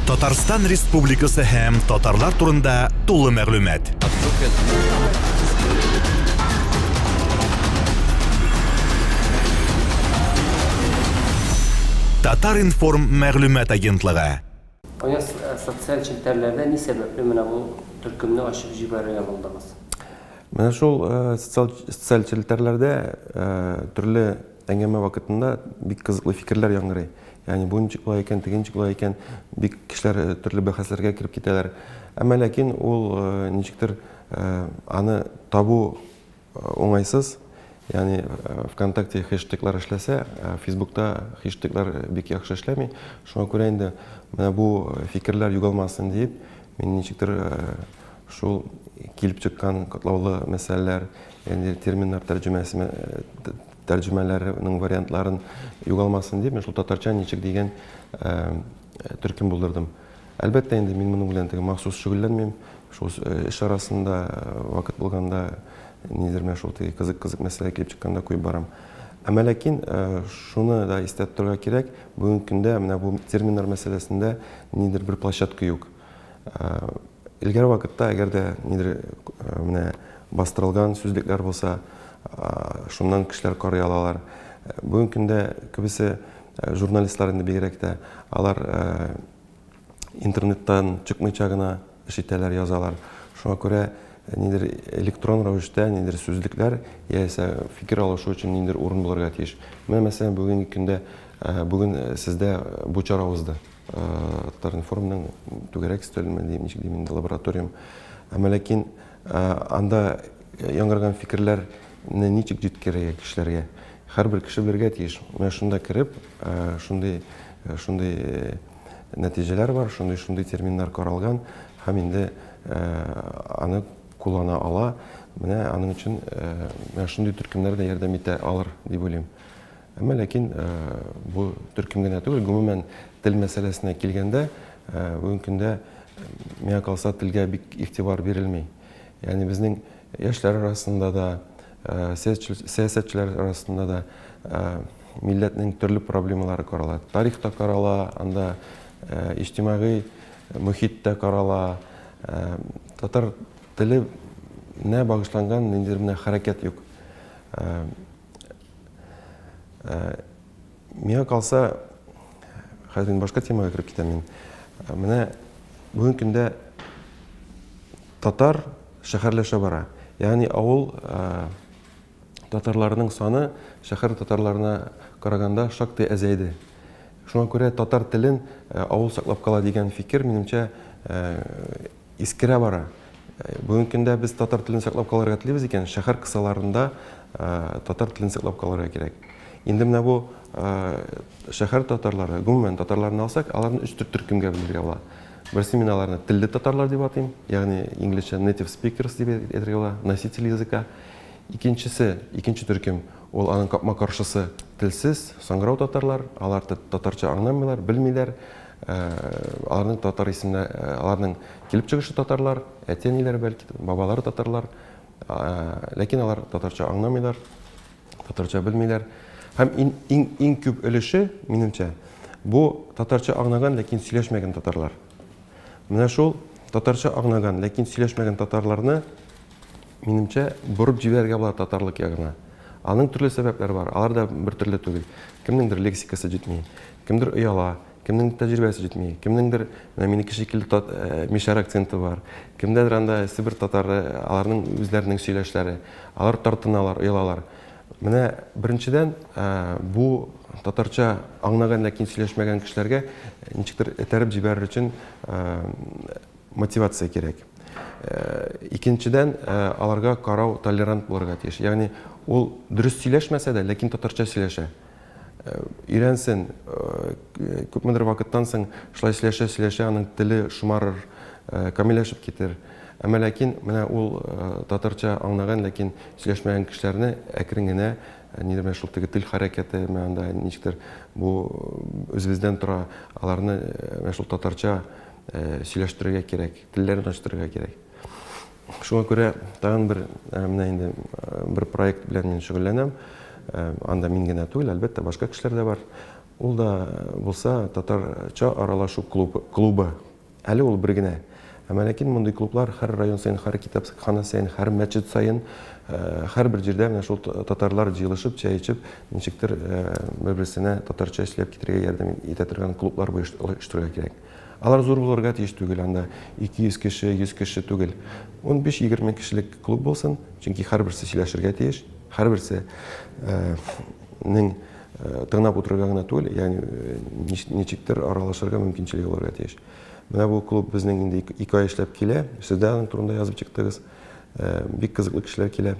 Татарстан Республикасы һәм татарлар турында тулы мәгълүмат. Татар-информ мәгълүмат агентлыгы. Аяз, социаль челтәрләрдә ни сәбәпле менә бу төркемне ачып җибәрергә булдыгыз? Менә шул социаль челтәрләрдә төрле әңгәмә вакытында бик кызыклы фикерләр яңгырый. Ягъни бу ничек була икән, теге ничек була икән, бик кешеләр төрле бәхәсләргә кереп китәләр. Әмма ләкин ул ничектер аны табу уңайсыз. Ягъни ВКонтакте хештеглар эшләсә, Фейсбукта хештеглар бик яхшы эшләми. Шуңа күрә инде менә бу фикерләр югалмасын диеп, мин ничектер шул килеп чыккан катлаулы мәсьәләләр, ягъни терминнар тәрҗемәсе тәрҗемәләренең вариантларын югалмасын дип, мин шул татарча ничек дигән төркем булдырдым. Әлбәттә инде мин моның белән теге махсус шөгыльләнмим. Шул эш арасында вакыт булганда нидер менә шул теге кызык-кызык мәсьәлә килеп чыкканда куеп барам. Әмма ләкин шуны да истә тотарга кирәк, бүгенге көндә менә бу терминнар мәсьәләсендә нидер бер площадка юк. Элгәре вакытта, әгәр дә нидер менә бастырылган сүзлекләр булса, шуннан кешеләр карый алалар. Бүгенге көндә күбесе журналистлар инде бигрәк тә, алар интернеттан чыкмыйча гына эш итәләр, язалар. Шуңа күрә нидер электрон рәвештә нидер сүзлекләр яисә фикер алышу өчен ниндидер урын булырга тиеш. Менә мәсәлән, бүгенге көндә, бүген сездә бу чара узды. Татар-информның түгәрәк өстәлме дим, ничек дим инде, лабораториям. Әмма ләкин анда яңгыраган фикерләрне ничек җиткерергә кешеләргә? Һәрбер кеше белергә тиеш. Менә шунда кереп, шундый шундый нәтиҗәләр бар, шундый-шундый терминнар каралган һәм инде аны куллана ала. Менә аның өчен менә шундый төркемнәр дә ярдәм итә алыр дип уйлыйм. Әмма ләкин бу төркем генә түгел, гомумән тел мәсьәләсенә килгәндә, бүгенге көндә миңа калса телгә бик игътибар бирелми. Ягъни безнең яшьләр арасында да, сәясәтчеләр арасында да милләтнең төрле проблемалары карала. Тарих та карала, анда иҗтимагый мохит тә карала. Татар теленә багышланган ниндидер менә хәрәкәт юк. Миңа калса, хәзер мин башка темага кереп китәм мин. Менә бүгенге көндә татар шәһәрләшә бара. Ягъни авыл татарларының саны шәһәр татарларына караганда шактый әзәйде. Шуңа күрә татар телен авыл саклап кала дигән фикер, минемчә, Искерә бара. Бүгенге көндә без татар телен саклап калырга телибез икән, шәһәр кысаларында татар телен саклап калырга кирәк. Инде менә бу шәһәр татарлары, гомумән татарларны алсак, аларны өч төр төркемгә бүлергә була. Берсе мин аларны телле татарлар дип атыйм, ягъни инглизчә native speakers дип әйтергә була, носители языка. Икенчесе, икенче төркем, ул аның капма-каршысы телсез, саңгырау татарлар, алар татарча аңламыйлар, белмиләр, Аларның татар исемнә, аларның килеп чыгышы татарлар, әти-әниләре бәлки, бабалары татарлар. Ләкин алар татарча аңламыйлар, татарча белмиләр. Һәм иң, иң, иң күп өлеше, минемчә, бу татарча аңлаган, ләкин сөйләшмәгән татарлар. Менә шул татарча аңлаган, ләкин сөйләшмәгән татарларны, минемчә, борып җибәрергә була татарлык ягына. Аның төрле сәбәпләре бар, алар да бер төрле түгел. Кемнеңдер лексикасы җитми, кемдер ояла, кемнеңдер тәҗрибәсе җитми, кемнеңдер менә минеке шикелле тат, э, мишәр акценты бар, кемдәдер анда Себер татары, аларның үзләренең сөйләшләре, алар тартыналар, оялалар. Менә беренчедән, э, бу татарча аңлаган, ләкин сөйләшмәгән кешеләргә ничектер этәреп җибәрер өчен э, мотивация кирәк. Икенчедән, аларга карау толерант булырга тиеш. Ягъни ул дөрес сөйләшмәсә дә, ләкин татарча сөйләшә. Өйрәнсен, күпмедер вакыттан соң шулай сөйләшә-сөйләшә аның теле шомарыр, камилләшеп китер. Әмма ләкин менә ул татарча аңлаган, ләкин сөйләшмәгән кешеләрне әкрен генә нидер менә шул теге тел хәрәкәте, менә анда ничектер бу үзебездән тора, аларны менә шул татарча сөйләштерергә кирәк, телләрен ачтырырга кирәк. Шуңа күрә тагын бер менә инде бер проект белән мин шөгыльләнәм. Анда мин генә түгел, әлбәттә, башка кешеләр дә бар. Ул да булса татарча аралашу клубы. Әле ул бер генә. Әмма ләкин мондый клублар һәр район саен, һәр китапхана саен, һәр мәчет саен, һәрбер җирдә менә шул татарлар җыелышып, чәй эчеп, ничектер бер-берсенә татарча эшләп китәргә ярдәм итә торган клублар оештырырга кирәк. Алар зур булырга тиеш түгел, анда 200 кеше, 100 кеше түгел. 15-20 кешелек клуб булсын, чөнки һәрберсе сөйләшергә тиеш, һәрберсе нең тыңлап утырырга гына түгел, ягъни ничектер аралашырга мөмкинчелеге булырга тиеш. Менә бу клуб безнең инде ике ай эшләп килә. Сез дә аның турында язып чыктыгыз. Бик кызыклы кешеләр килә.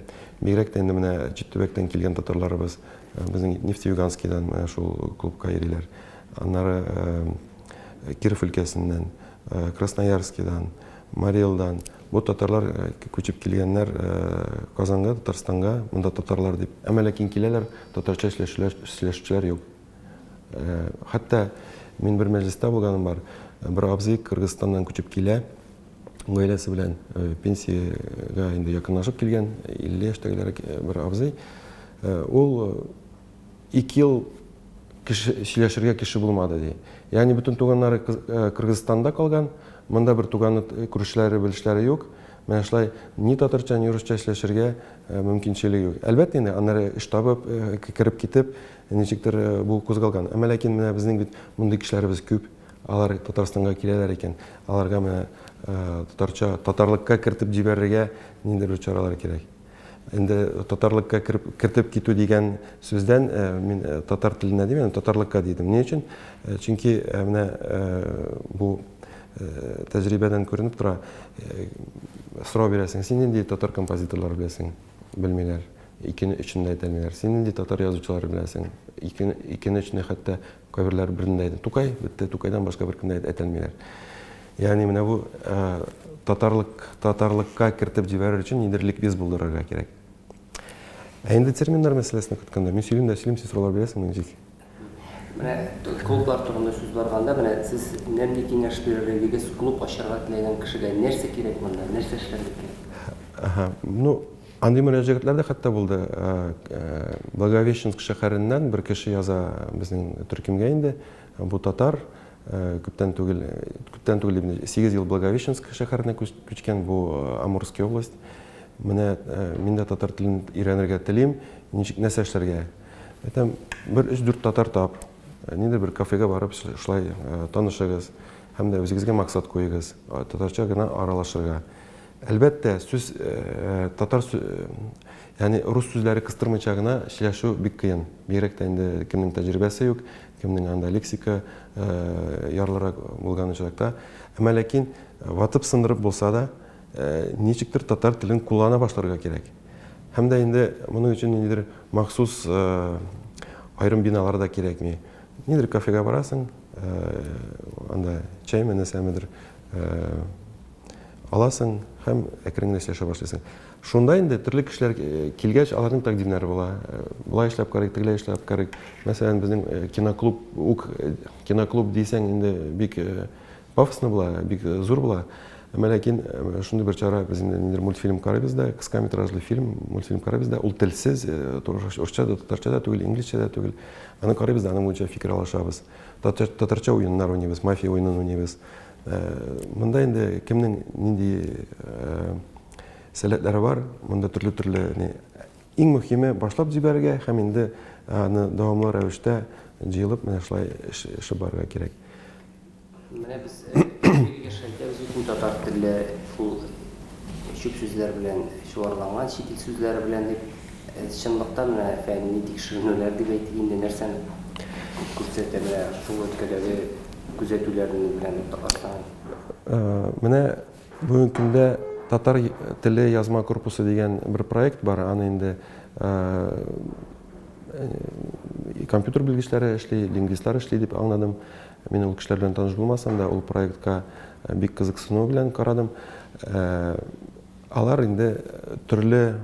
Бигрәк тә инде менә чит төбәктән килгән татарларыбыз, безнең Нефтеюганскийдан менә шул клубка йөриләр. Аннары Киров өлкәсеннән, Красноярскийдан, Марий Элдан. Бу татарлар күчеп килгәннәр Казанга, Татарстанга, монда татарлар дип. Әмма ләкин киләләр, татарча сөйләшүләр, сөйләшүчеләр юк. Хәтта мин бер мәҗлестә булганым бар. Бер абзый Кыргызстаннан күчеп килә, гаиләсе белән пенсиягә инде якынлашып килгән, 50 яшьтәгеләрәк бер абзый. Ул Ике ел кеше сөйләшергә кеше булмады, ди. Ягъни бөтен туганнары Кыргызстанда калган, монда бер туганы, күршеләре, белешләре юк. Менә шулай ни татарча, ни русча сөйләшергә мөмкинчелеге юк. Әлбәттә инде, аннары эш табып, кереп китеп, ничектер бу кузгалган. Әмма ләкин менә безнең бит мондый кешеләребез күп. Алар Татарстанга киләләр икән, аларга менә татарча, татарлыкка кертеп җибәрергә ниндидер бер чаралар кирәк. Инде татарлыкка кереп, кертеп китү дигән сүздән мин татар теленә димәдем, татарлыкка дидем. Ни өчен? Чөнки менә бу тәҗрибәдән күренеп тора, сорау бирәсең, син нинди татар композиторлары беләсең? Белмиләр. Икене, өчен дә әйтә алмыйлар. Син нинди татар язучылары беләсең? Икене, икене, өчне хәтта кайберләре берне дә әйтә. Тукай, бетте, Тукайдан башка беркем дә әйтә алмыйлар. Ягъни менә бу татарлык, татарлыкка кертеп җибәрер өчен ниндидер ликбез булдырырга кирәк. Ә инде терминнар мәсьәләсенә кайтканда, мин сөйлим дә сөйлим, син сораулар бирәсеңме, ничек? Менә клублар турында сүз барганда, менә сез нинди киңәш бирер идегез клуб ачарга теләгән кешегә? Нәрсә кирәк монда? Нәрсә эшләргә кирәк? Ага, ну, андый мөрәҗәгатьләр дә хәтта булды. Благовещенск шәһәреннән бер кеше яза безнең төркемгә инде. Бу татар, Күптән түгел, күптән түгел дип, 8 ел Благовещенск шәһәренә күчкән, бу Амурский область. Менә мин дә татар телен өйрәнергә телим, ничек нәрсә эшләргә? Әйтәм, бер 3-4 татар тап, ниндидер бер кафега барып шулай танышыгыз һәм дә үзегезгә максат куегыз, татарча гына аралашырга. Әлбәттә, сүз татар ягъни рус сүзләре кыстырмыйча гына сөйләшү бик кыен. Бигрәк тә инде кемнең тәҗрибәсе юк, кемнең анда лексика ярлырак булган очракта. Әмма ләкин ватып сындырып булса да, ничектер татар телен куллана башларга кирәк. Һәм дә инде моның өчен ниндидер махсус аерым биналар да кирәкми. Ниндидер кафега барасың, анда чәйме, нәрсәмедер аласың һәм әкрен генә сөйләшә башлыйсың. Шунда инде төрле кешеләр килгәч, аларның тәкъдимнәре була. Болай эшләп карыйк, тегеләй эшләп карыйк. Мәсәлән, безнең киноклуб ук, киноклуб дисәң инде бик пафосно була, бик зур була. Әмма ләкин шундый бер чара, без инде ниндидер мультфильм карыйбыз да, кыска метражлы фильм, мультфильм карыйбыз да, ул телсез, русча да, татарча да түгел, инглизчә дә түгел. Аны карыйбыз да, аның буенча фикер алышабыз. Татарча уеннар уйныйбыз, мафия уенын уйныйбыз. Монда инде кемнең нинди сәләтләре бар, монда төрле-төрле ни. Иң мөһиме башлап җибәрергә һәм инде аны дәвамлы рәвештә җыелып менә шулай эш эше барырга кирәк. Менә без еш әйтәбез бит инде татар теле шул чүп сүзләр белән чуарланган, чит ил сүзләре белән дип. Чынлыкта менә фәнни тикшеренүләр дип әйтик инде нәрсәне күрсәтә менә шул өлкәдәге күзәтүләрне белән уртаклашсаң. Менә бүгенге көндә татар теле язма корпусы дигән бер проект бар, аны инде компьютер белгечләре эшли, лингвистлар эшли дип аңладым. Мин ул кешеләр белән таныш булмасам да, ул проектка бик кызыксыну белән карадым. Алар инде төрле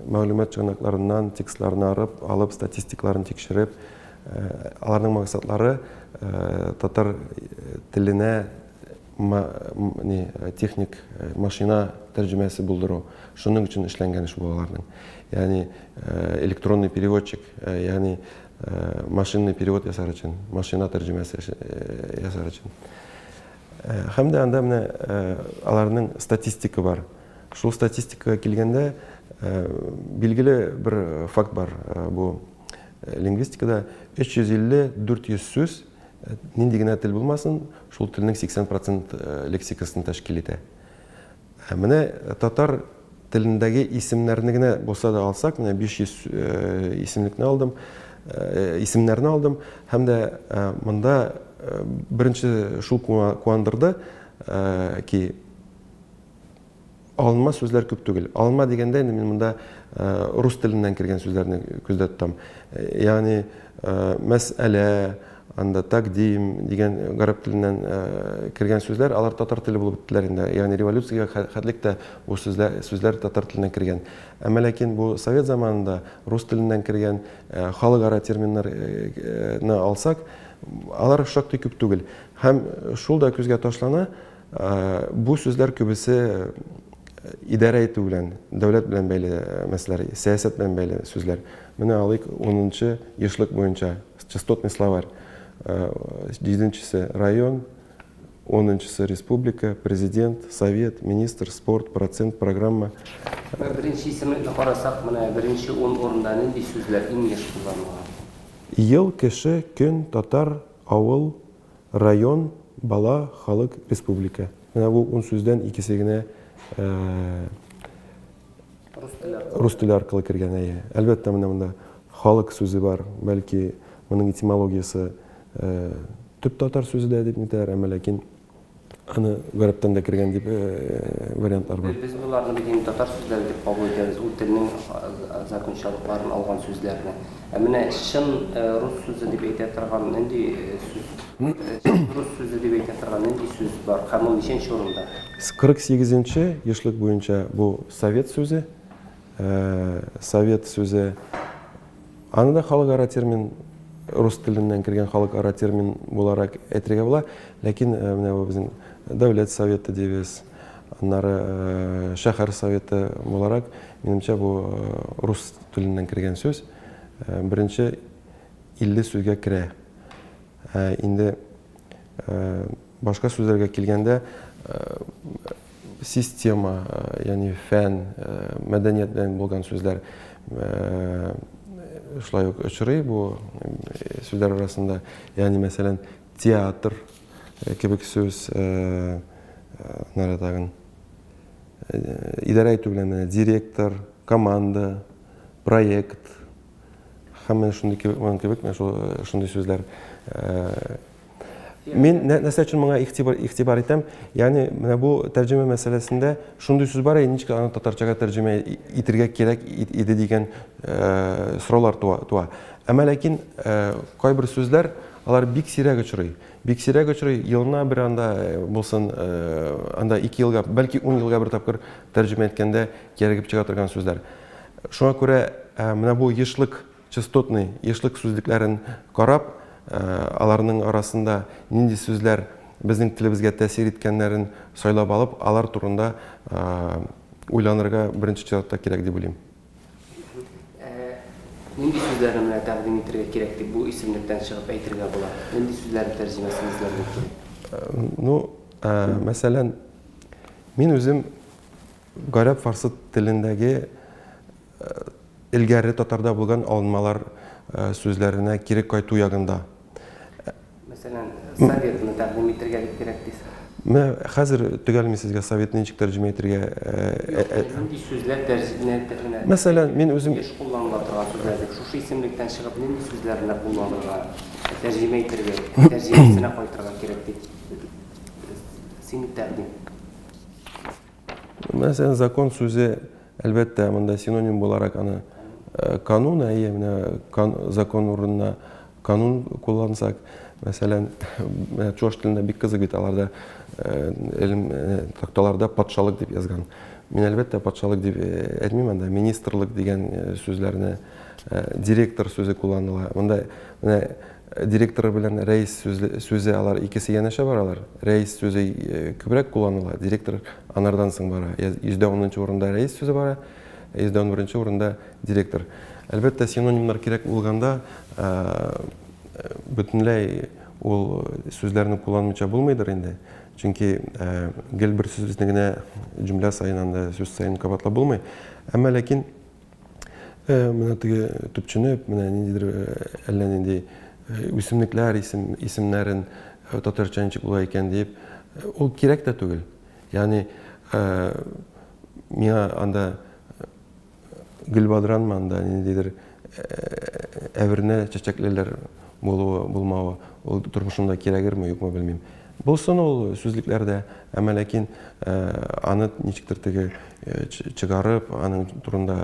мәгълүмат чыганакларыннан текстларны арып, алып, статистикларын тикшереп, аларның максатлары татар теленә ни, техник машина тәрҗемәсе булдыру. Шуның өчен эшләнгән эш бу аларның. Ягъни электронный переводчик, ягъни машинный перевод ясар өчен, машина тәрҗемәсе ясар өчен. Һәм дә анда менә аларның статистика бар. Шул статистикага килгәндә, билгеле бер факт бар бу лингвистикада 350-400 сүз нинди генә тел булмасын, шул телнең 80 процент лексикасын тәшкил итә. Ә менә татар телендәге исемнәрне генә булса да алсак, менә 500 исемлекне алдым, исемнәрне алдым һәм дә монда беренче шул куандырды ки, Алынма сүзләр күп түгел. Алынма дигәндә инде мин монда рус теленнән кергән сүзләрне күздә тотам. Ягъни мәсьәлә, анда тәкъдим дигән гарәп теленнән кергән сүзләр, алар татар теле булып беттеләр инде. Ягъни революциягә хәтлек тә бу сүзләр, сүзләр татар теленә кергән. Әмма ләкин бу совет заманында рус теленнән кергән халыкара терминнарны алсак, алар шактый күп түгел. Һәм шул да күзгә ташлана, Бу сүзләр күбесе идарә итү белән, дәүләт белән бәйле мәсьәләләр, сәясәт белән бәйле сүзләр. Менә алыйк унынчы ешлык буенча частотный словарь. Җиденчесе район, унынчысы республика, президент, совет, министр, спорт, процент, программа. Беренче исемлекне карасак, менә беренче ун урында нинди сүзләр иң еш кулланылган? Ел, кеше, көн, татар, авыл, Район, бала, халык, республика. Менә бу ун сүздән икесе генә рус теле аркылы кергән, әйе. Әлбәттә, менә монда халык сүзе бар. Бәлки, моның этимологиясе төп татар сүзе дә дип нитәләр, әмма ләкин аны гарәптән дә кергән дип вариантлар бар. Без боларны бит инде татар сүзләре дип кабул итәбез, ул телнең закончалыкларын алган сүзләрне. Ә менә чын рус сүзе дип әйтә торган нинди сүз, чын рус сүзе дип әйтә торган нинди сүз бар һәм ул ничәнче урында? 48 нче ешлык буенча бу совет сүзе. Совет сүзе Аны да халыкара термин, рус теленнән кергән халыкара термин буларак әйтергә була. Ләкин менә бу безнең Дәүләт Советы дибез, аннары Шәһәр Советы буларак, минемчә, бу рус теленнән кергән сүз. Беренче 50 сүзгә керә. Ә инде башка сүзләргә килгәндә, система, ягъни фән, мәдәният белән булган сүзләр шулай ук очрый бу сүзләр арасында. Ягъни, мәсәлән, театр кебек сүз, нара тагын идарә итү белән директор, команда, проект һәм менә шундый кебек, моның кебек менә шул шундый сүзләр. Мин нәрсә өчен моңа игътибар, игътибар итәм? Ягъни менә бу тәрҗемә мәсьәләсендә шундый сүз бар, ничек аны татарчага тәрҗемә итергә кирәк иде дигән э, сораулар туа. туа. Әмма ләкин э, кайбер сүзләр алар бик сирәк очрый. Бик сирәк очрый, елына бер анда э, булсын, анда ике елга, бәлки ун елга бер тапкыр тәрҗемә иткәндә кирәгеп чыга торган сүзләр. Шуңа күрә менә бу ешлык Частотный, ешлык сүзлекләрен карап, аларның арасында нинди сүзләр безнең телебезгә тәэсир иткәннәрен сайлап алып, алар турында уйланырга беренче чиратта кирәк дип уйлыйм. Ә нинди сүзләрне менә тәкъдим итергә кирәк дип бу исемлектән чыгып әйтергә була? Нинди сүзләрнең тәрҗемәсен эзләргә кирәк? Ну, мәсәлән, мин үзем гарәп-фарсы телендәге Элгәре татарда булган алынмалар сүзләренә кире кайту ягында. Мәсәлән, советны тәкъдим итергә дип кирәк дисез. Менә хәзер төгәл мин сезгә советны ничек тәрҗемә итергә. Юк, нинди сүзләр тәрҗемә. Мәсәлән, мин үзем. Еш кулланыла торган сүзләр дип, шушы исемлектән чыгып нинди сүзләрне кулланырга, тәрҗемә итергә, тәрҗемәсенә кайтырга кирәк дип синең тәкъдим. Мәсәлән, закон сүзе, әлбәттә, монда синоним буларак аны э, канун, әйе, менә кан, закон урынына канун куллансак, мәсәлән, менә чуваш телендә бик кызык бит, аларда э, элем э, такталарда патшалык дип язган. Мин әлбәттә патшалык дип әйтмим анда, министрлык дигән сүзләрне, директор сүзе кулланыла. Монда менә Директор белән рәис сүзе алар икесе янәшә баралар. Рәис сүзе күбрәк кулланыла, директор анардан соң бара. 10% урында рәис сүзе бара, 11% урында директор. Әлбәттә, синонимнар кирәк булганда, бөтенләй ул сүзләрне кулланмыйча булмыйдыр инде. Чөнки гел бер сүзне генә җөмлә саен анда сүз саен кабатлап булмый. Әмма ләкин Менә теге төпченеп, менә ниндидер әллә нинди үсемлекләр исем, исемнәрен татарча ничек була икән дип, ул кирәк тә түгел. Ягъни миңа анда гөлбадранмы анда ниндидер әвернә чәчәклеләр булуы, булмавы, ул тормышымда кирәгерме, юкмы белмим. Булсын ул сүзлекләрдә, әмма ләкин аны ничектер теге чыгарып, аның турында,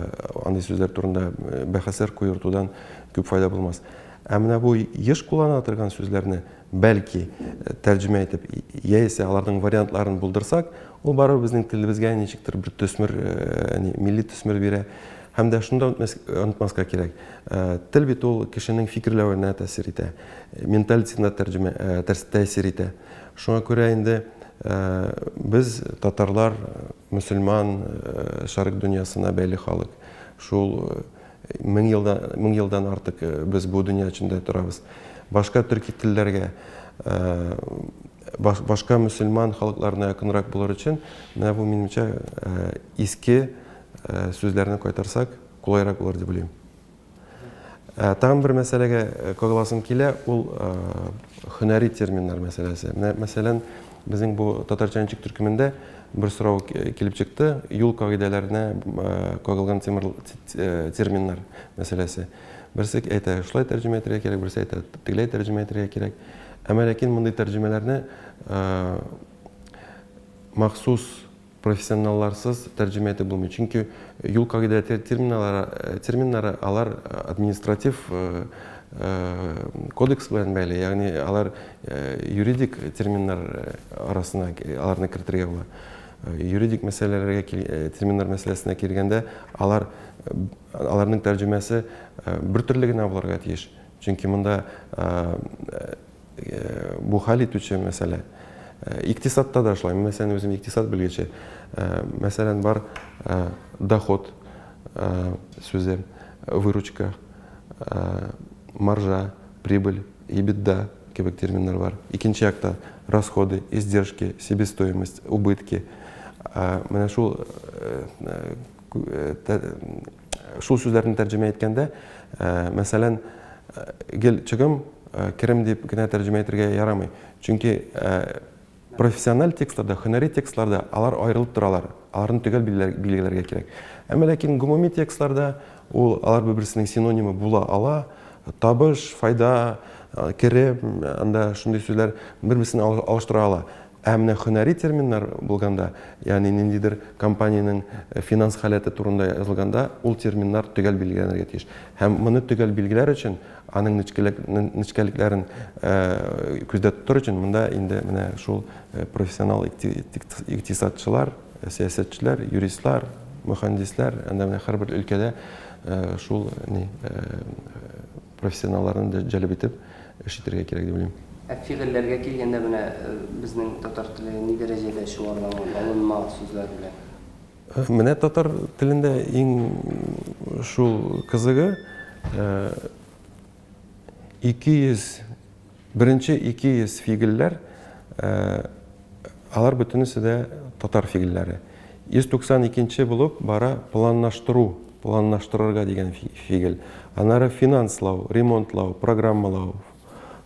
андый сүзләр турында бәхәсләр куертудан күп файда булмас. Ә менә бу еш кулланыла торган сүзләрне, бәлки, тәрҗемә итеп, яисә аларның вариантларын булдырсак, ул барыбер безнең телебезгә ничектер бер төсмер, милли төсмер бирә. Һәм дә шуны да онытмаска кирәк, тел бит ул кешенең фикерләвенә тәэсир итә. Менталитетына тәрҗемә тәэсир итә. Шуңа күрә инде без, татарлар, мөселман, шәрык дөньясына бәйле халык. Шул 1000 елдан, 1000 елдан артык без бу дөнья эчендә торабыз. Башка төрки телләргә, башка мөселман халыкларына якынрак булыр өчен, менә бу, минемчә, иске сүзләрне кайтарсак, кулайрак булыр дип уйлыйм. Тагын бер мәсьәләгә кагыласым килә, ул һөнәри терминнар мәсьәләсе. Менә, мәсәлән, безнең бу Татарча ничек төркемендә бер сорау килеп чыкты, юл кагыйдәләренә кагылган терминнар мәсьәләсе. Берсе әйтә, шулай тәрҗемә итәргә кирәк, берсе әйтә, тегеләй тәрҗемә итәргә кирәк. Әмма ләкин мондый тәрҗемәләрне махсус Профессионалларсыз тәрҗемә итеп булмый, чөнки юл кагыйдә терминнары, терминнары алар административ кодекс белән бәйле, ягъни алар юридик терминнар арасына аларны кертергә була. Юридик мәсьәләләргә терминнар мәсьәләсенә килгәндә, алар аларның тәрҗемәсе бер төрле генә булырга тиеш. Чөнки монда Бу хәл итүче мәсьәлә. Икътисадта да шулай. Мин, мәсәлән, үзем икътисад белгече. Мәсәлән, бар доход сүзе, выручка, маржа, прибыль, EBITDA кебек терминнар бар. Икенче якта расходы, издержки, себестоимость, убытки. Менә шул шул сүзләрне тәрҗемә иткәндә, мәсәлән, гел чыгым, керем дип кенә тәрҗемә итәргә ярамый. Чөнки профессиональ текстларда, һөнәри текстларда алар аерылып торалар. Аларны төгәл билгеләргә кирәк. Әмма ләкин гомуми текстларда ул алар бер-берсенең синонимы була ала. Табыш, файда, керем, анда шундый сүзләр бер-берсен алыштыра ала. Ә менә һөнәри терминнар булганда, ягъни ниндидер компаниянең финанс халәте турында язылганда, ул терминнар төгәл билгеләнергә тиеш. Һәм моны төгәл билгеләр өчен, аның нечкәлекләрен күздә тотыр өчен, монда инде менә шул профессионал икътисадчылар, сәясәтчеләр, юристлар, мөхәндисләр, анда менә һәрбер өлкәдә шул ни профессионалларны җәлеп итеп эш итәргә кирәк дип уйлыйм. Ә фигыльләргә килгәндә, менә безнең татар теле ни дәрәҗәдә чуарланган алынма сүзләр белән? Менә татар телендә иң шул кызыгы, 200, беренче 200 фигыльләр, алар бөтенесе дә татар фигыльләре. 192 нче булып бара планлаштыру, планлаштырырга дигән фигыль. Аннары финанслау, ремонтлау, программалау,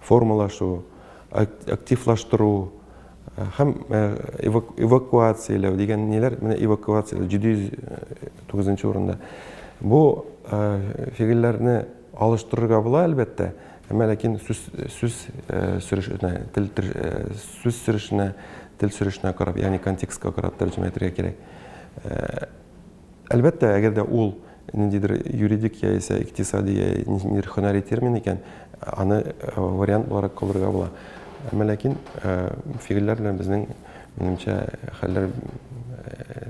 формалашу, активлаштыру һәм эвакуацияләү дигән ниләр, менә эвакуацияләү 709 нчы урында. Бу фигыльләрне алыштырырга була, әлбәттә, әмма ләкин сүз сүз сөрешенә, тел сүз сөрешенә, тел сөрешенә карап, ягъни контекстка карап тәрҗемә итәргә кирәк. Әлбәттә, әгәр дә ул ниндидер юридик яисә икътисади я ниндидер һөнәри термин икән, аны вариант буларак калдырырга була. Әмма ләкин фигыльләр белән безнең, минемчә, хәлләр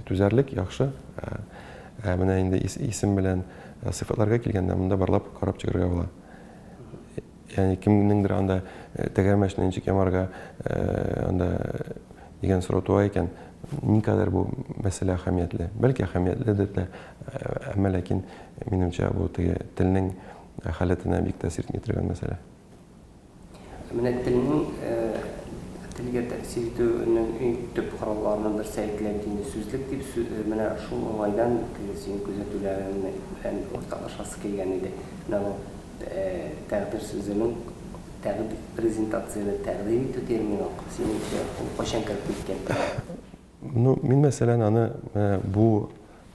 түзәрлек, яхшы. Ә менә инде исем белән сыйфатларга килгәндә, монда барлап карап чыгарга була. Ягъни кемнеңдер анда тәгәрмәчне ничек ямарга анда дигән сорау туа икән, никадәр бу мәсьәлә әһәмиятле? Бәлки әһәмиятледер дә, әмма ләкин, минемчә, бу теге телнең халәтенә бик тәэсир итми торган мәсьәлә. Менә телнең телгә тәэсир итүнең иң төп коралларының берсе әйтелә бит инде сүзлек дип. Менә шул уңайдан теге синең күзәтүләрең белән уртаклашасы килгән иде. Менә бу тәкъдир сүзенең тәкъди презентацияне тәкъдим итү термины синеңчә ул кайчан кереп киткән телгә? Ну, мин, мәсәлән, аны менә бу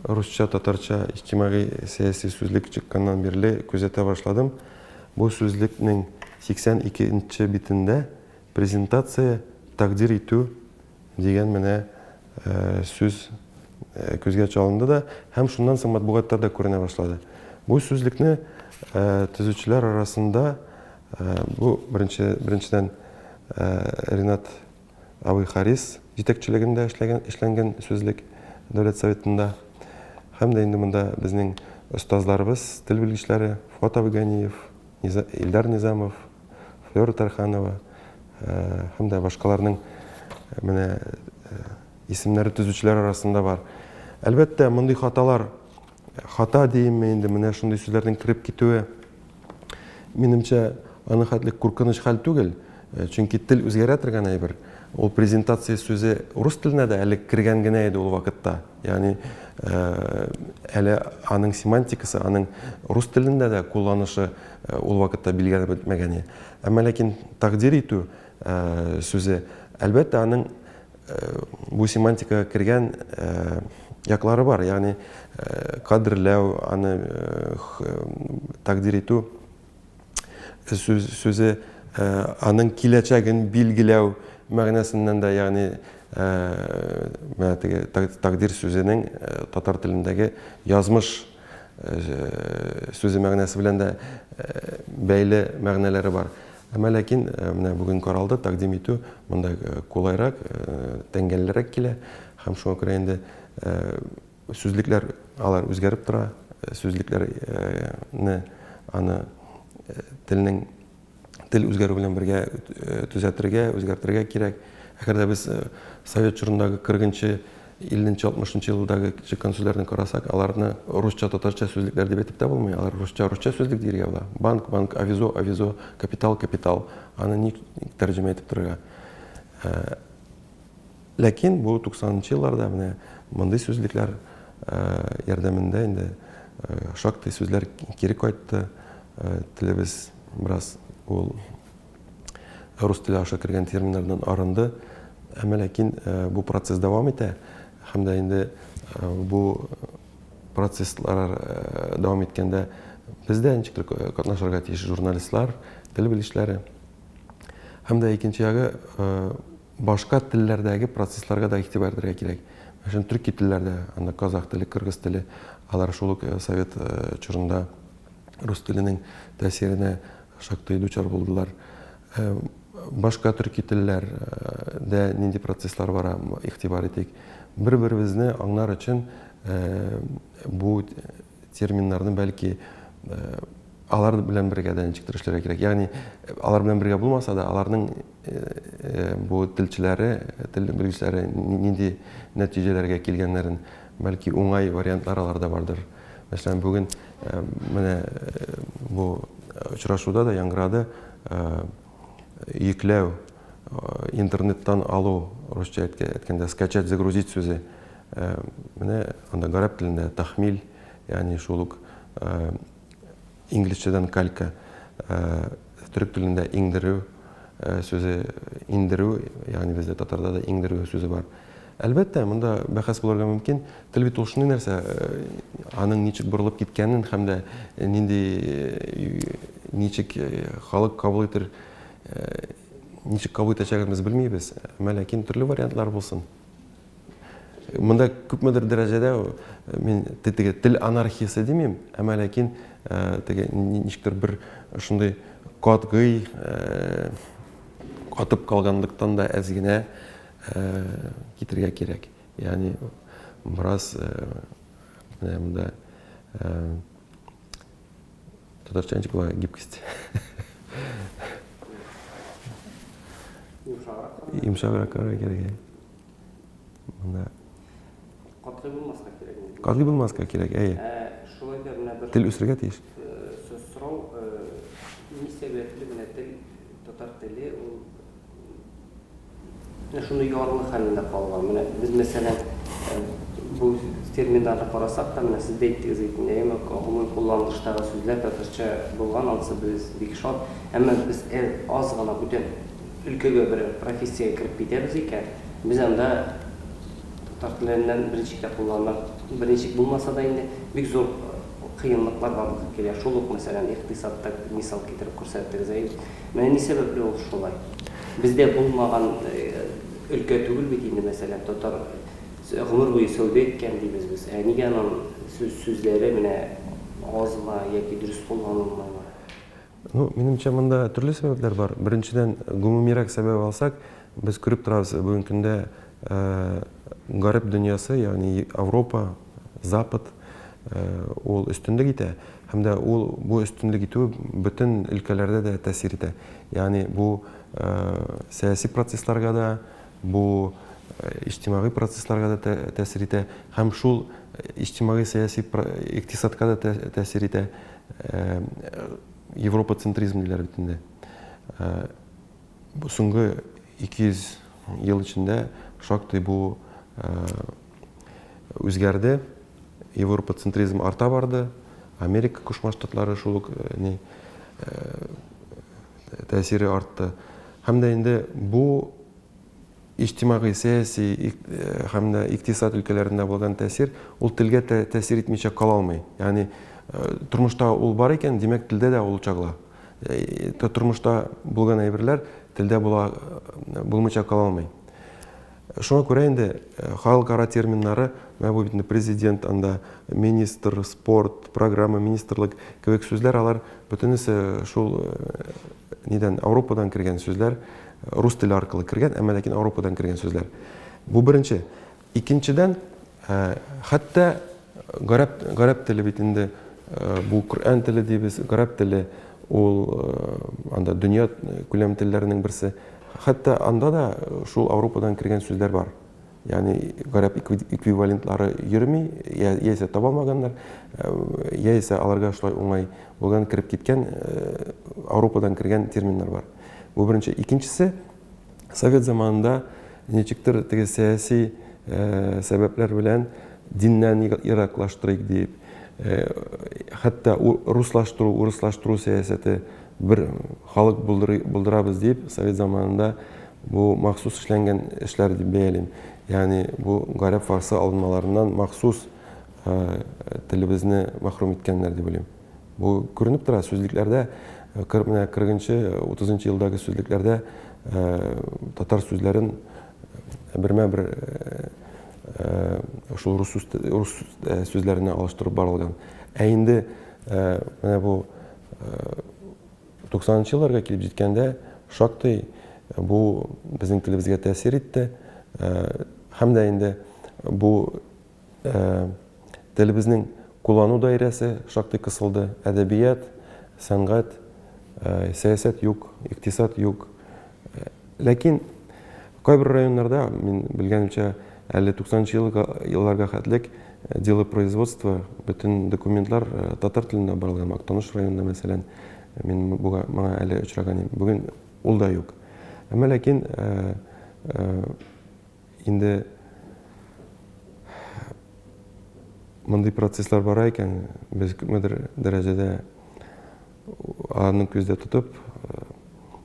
русча-татарча иҗтимагый-сәяси сүзлек чыкканнан бирле күзәтә башладым. Бу сүзлекнең 82 нче битендә презентация тәкъдир итү дигән менә сүз күзгә чалынды да һәм шуннан соң матбугатта да күренә башлады. Бу сүзлекне төзүчеләр арасында бу беренче беренчедән Ринат Абый Харис җитәкчелегендә эшләгән, эшләнгән сүзлек Дәүләт Советында. Һәм дә инде монда безнең остазларыбыз, тел белгечләре Фуат абый Ганиев, Илдар Низамов, Флера Тарханова һәм дә башкаларның менә исемнәре төзүчеләр арасында бар. Әлбәттә, мондый хаталар, хата диимме инде, менә шундый сүзләрнең кереп китүе Минемчә, аның хәтле куркыныч хәл түгел, чөнки тел үзгәрә торган әйбер. Ул презентация сүзе рус теленә дә әле кергән генә иде ул вакытта. Ягъни әле аның семантикасы, аның рус телендә дә кулланышы ул вакытта билгеләнеп бетмәгән иде. Әмма ләкин тәкъдир итү сүзе, әлбәттә, аның бу семантикага кергән яклары бар, ягъни кадерләү, аны тәкъдир итү сүз, сүзе аның киләчәген билгеләү мәгънәсеннән дә, ягъни менә теге тәкъдир сүзенең татар телендәге язмыш сүзе мәгънәсе белән дә бәйле мәгънәләре бар. Әмма ләкин менә бүген каралды, тәкъдим итү монда кулайрак, тәңгәллерәк килә һәм шуңа күрә инде сүзлекләр алар үзгәреп тора, сүзлекләрне аны телнең тел үзгәрү белән бергә төзәтергә, үзгәртергә кирәк. Әгәр дә без совет чорындагы 40 нчы, 50 нче, 60 нчы елдагы чыккан сүзләрне карасак, аларны русча-татарча сүзлекләр дип әйтеп тә булмый. Алар русча-русча сүзлек диергә була. Банк, банк, авизо, авизо, капитал, капитал. Аны ник тәрҗемә итеп торырга? Ләкин бу 90 нчы елларда менә мондый сүзлекләр ярдәмендә инде шактый сүзләр кире кайтты. Телебез бераз ул рус теле аша кергән терминнардан арынды. Әмма ләкин бу процесс дәвам итә һәм дә инде бу процесслар дәвам иткәндә без дә ничектер катнашырга тиеш журналистлар, тел белгечләре. Һәм дә икенче ягы башка телләрдәге процессларга да игътибар итәргә кирәк. Мәсәлән, төрки телләрдә, анда казах теле, кыргыз теле, алар шул ук совет чорында рус теленең тәэсиренә шактый дучар булдылар. Башка төрки телләрдә нинди процесслар бара, игътибар итик. Бер-беребезне аңлар өчен бу терминнарны бәлки алар белән бергә дә ничектер эшләргә кирәк. Ягъни алар белән бергә булмаса да, аларның бу телчеләре, тел белгечләре нинди нәтиҗәләргә килгәннәрен, бәлки уңай вариантлар аларда бардыр. Мәсәлән, бүген менә бу очрашуда да яңгырады йөкләү, интернеттан алу, русча әйткәндә, скачать, загрузить сүзе. Менә анда гарәп телендә тахмил, ягъни шул ук инглизчәдән калька, төрек телендә иңдерү сүзе, индерү, ягъни бездә татарда да иңдерү сүзе бар. Әлбәттә, монда бәхәс булырга мөмкин. Тел бит ул шундый нәрсә, аның ничек борылып киткәнен һәм дә нинди ничек халык кабул итер, ничек кабул итәчәген без белмибез. Әмма ләкин төрле вариантлар булсын. Монда күпмедер дәрәҗәдә мин теге тел анархиясе димим, әмма ләкин теге ничектер бер шундый катгый катып калганлыктан да әз генә китергә кирәк. Ягъни бераз менә монда татарча ничек була гибкость. Йомшаграк карарга кирәк. Монда катгый булмаска кирәк. Катгый булмаска кирәк, әйе. Ә шулай да менә бер тел үсергә тиеш. Сорау, ни сәбәпле менә тел, татар теле ул менә шундый ярлы хәлендә калган. Менә без, мәсәлән, бу терминнарны карасак та, менә сез дә әйттегез бит инде, әйеме, гомум кулланылыштагы сүзләр татарча булган, анысы без бик шат. Әмма без аз гына бүтән өлкәгә берәр профессиягә кереп китәбез икән, без анда татар теленнән берничек тә куллана, берничек булмаса да инде, бик зур кыенлыклар барлыкка килә. Шул ук, мәсәлән, икътисадта мисал китереп күрсәттегез, әйе бит. Менә ни сәбәпле ул шулай? Бездә булмаган өлкә түгел бит инде, мәсәлән, татар гомер буе сәүдә иткән дибез без. Ә нигә аның сүз сүзләре менә азмы яки дөрес кулланылмыймы? Ну, минемчә, монда төрле сәбәпләр бар. Беренчедән, гомумирәк сәбәп алсак, без күреп торабыз, бүгенге көндә гарәп дөньясы, ягъни Европа, Запад, ул өстенлек итә һәм дә ул бу өстенлек итүе бөтен өлкәләрдә дә тәэсир итә. Ягъни бу сәяси процессларга да, бу иҗтимагый процессларга да тәэсир итә һәм шул иҗтимагый сәяси икътисадка да тәэсир итә. Европоцентризм диләр бит инде. Соңгы 200 ел эчендә шактый бу үзгәрде. Европоцентризм арта барды. Америка Кушма Штатлары шул ук ни тәэсире артты. Һәм дә инде бу иҗтимагый, сәяси һәм дә икътисад өлкәләрендә булган тәэсир ул телгә тәэсир итмичә кала алмый. Ягъни тормышта ул бар икән, димәк, телдә дә ул чагыла. Тормышта булган әйберләр телдә була булмыйча кала алмый. Шуңа күрә инде халыкара терминнары, менә бу бит инде президент анда, министр, спорт, программа, министрлык кебек сүзләр, алар бөтенесе шул нидән, Ауропадан кергән сүзләр, рус теле аркылы кергән, әмма ләкин Ауропадан кергән сүзләр. Бу беренче. Икенчедән, хәтта гарәп, гарәп теле бит инде бу Коръән теле дибез, гарәп теле ул анда дөнья күләм телләренең берсе. Хәтта анда да шул Ауропадан кергән сүзләр бар. Ягъни гарәп эквивалентлары йөрми, яисә таба алмаганнар, яисә аларга шулай уңай булган кереп киткән Ауропадан кергән терминнар бар. Бу беренче. Икенчесе, Совет заманында ничектер теге сәяси сәбәпләр белән диннән ераклаштырыйк дип, хәтта руслаштыру, урыслаштыру сәясәте бер халык булдырабыз дип, совет заманында бу махсус эшләнгән эшләр дип бәялим. Ягъни бу гарәп-фарсы алынмаларыннан махсус телебезне мәхрүм иткәннәр дип уйлыйм. Бу күренеп тора, сүзлекләрдә, менә 40-нчы, 30-нчы елдагы сүзлекләрдә татар сүзләрен бермә-бер шул рус сүзләренә алыштырып барылган. Ә инде менә бу 90-нчы елларга килеп җиткәндә шактый бу безнең телебезгә тәэсир итте. Һәм дә инде бу Телебезнең куллану даирәсе шактый кысылды. Әдәбият, сәнгать, сәясәт юк, икътисад юк. Ләкин кайбер районнарда, мин белгәнемчә, әле 90 нчы елларга хәтлек делопроизводство, бөтен документлар татар телендә барылган. Актаныш районында, мәсәлән, мин моңа әле очраган идем. Бүген ул да юк. Әмма ләкин Инде мондый процесслар бара икән, без күпмедер дәрәҗәдә аларны күздә тотып,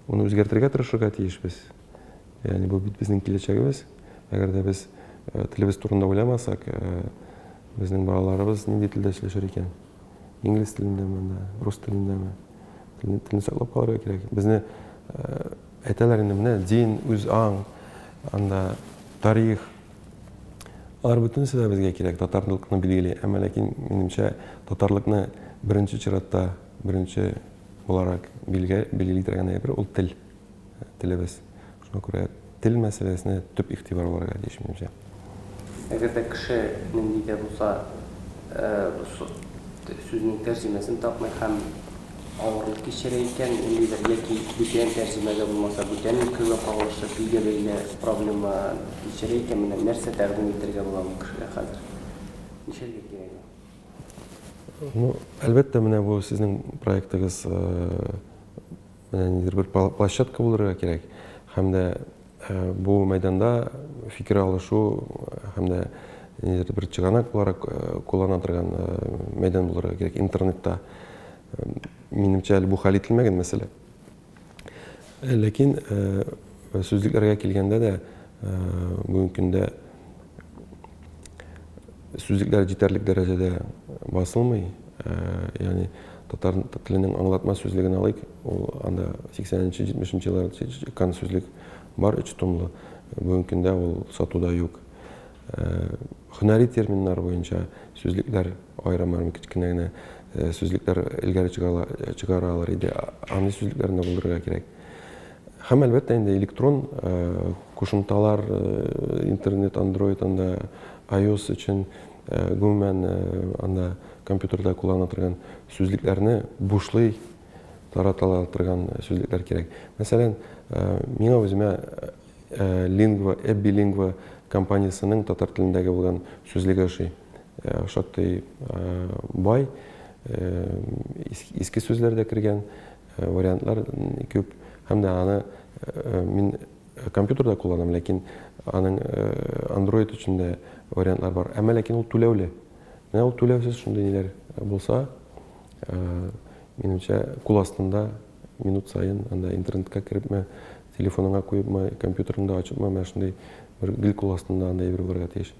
уны үзгәртергә тырышырга тиешбез. Ягъни бу бит безнең киләчәгебез. Әгәр дә без телебез турында уйламасак, безнең балаларыбыз нинди телдә сөйләшер икән? Инглиз телендәме анда, рус телендәме? Телне саклап калырга кирәк. Безне Әйтәләр инде, менә дин, үз аң, анда тарих. Алар бөтенесе дә безгә кирәк, татарлыкны билгели. Әмма ләкин, минемчә, татарлыкны беренче чиратта, беренче буларак билгели торган әйбер ул тел, телебез. Шуңа күрә тел мәсьәләсенә төп игътибар булырга тиеш, минемчә. Әгәр дә кеше нинди дә булса сүзнең тәрҗемәсен тапмый һәм. авырлык кичерә икән, ниндидер яки бүтән тәрҗемәгә булмаса, бүтән өлкәгә кагылышлы телгә бәйле проблема кичерә икән, менә нәрсә тәкъдим итәргә була бу кешегә хәзер? Нишләргә кирәк? Ну, әлбәттә, менә бу сезнең проектыгыз менә ниндидер бер площадка булырга кирәк. Һәм дә бу мәйданда фикер алышу һәм дә ниндидер бер чыганак буларак куллана торган мәйдан булырга кирәк интернетта. Минемчә, әле бу хәл ителмәгән мәсьәлә. Ләкин сүзлекләргә килгәндә дә бүгенге көндә сүзлекләр җитәрлек дәрәҗәдә басылмый. Ягъни татар теленең аңлатма сүзлеген алыйк, ул анда 80-70 елларда чыккан сүзлек бар, өч томлы. Бүгенге көндә ул сатуда юк. Һөнәри терминнар буенча сүзлекләр аерым-аерым кечкенә генә сүзлекләр элгәре чыгаралар иде. Андый сүзлекләрне дә булдырырга кирәк. Һәм, әлбәттә, инде электрон кушымталар, интернет, Android, анда iOS өчен, гомумән, анда компьютерда куллана торган сүзлекләрне бушлый таратыла торган сүзлекләр кирәк. Мәсәлән, миңа үземә Lingua, Эбби Lingua компаниясенең татар телендәге булган сүзлеге ошый. Шактый бай, иске сүзләр дә кергән, вариантлар күп. Һәм дә аны мин компьютерда кулланам, ләкин аның Android өчен дә вариантлар бар. Әмма ләкин ул түләүле. Менә ул түләүсез шундый ниләр булса, минемчә, кул астында минут саен анда интернетка керепме, телефоныңа куепмы, компьютерыңда ачыпмы, менә шундый бер гел кул астында андай әйбер булырга тиеш.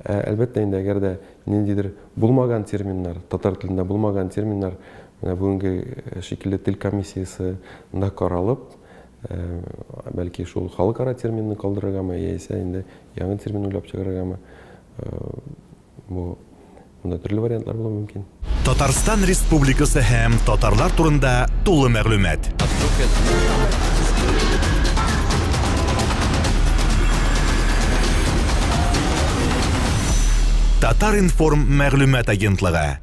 Ә, әлбәттә инде, әгәр дә ниндидер булмаган терминнар, татар телендә булмаган терминнар, менә бүгенге э, шикелле тел комиссиясендә каралып, э, бәлки шул халыкара терминны калдырыргамы, яисә инде яңа термин уйлап чыгарыргамы, э, бу монда төрле вариантлар булуы мөмкин. Татарстан Республикасы һәм татарлар турында тулы мәгълүмат. Татар-информ мәгълүмат агентлыгы.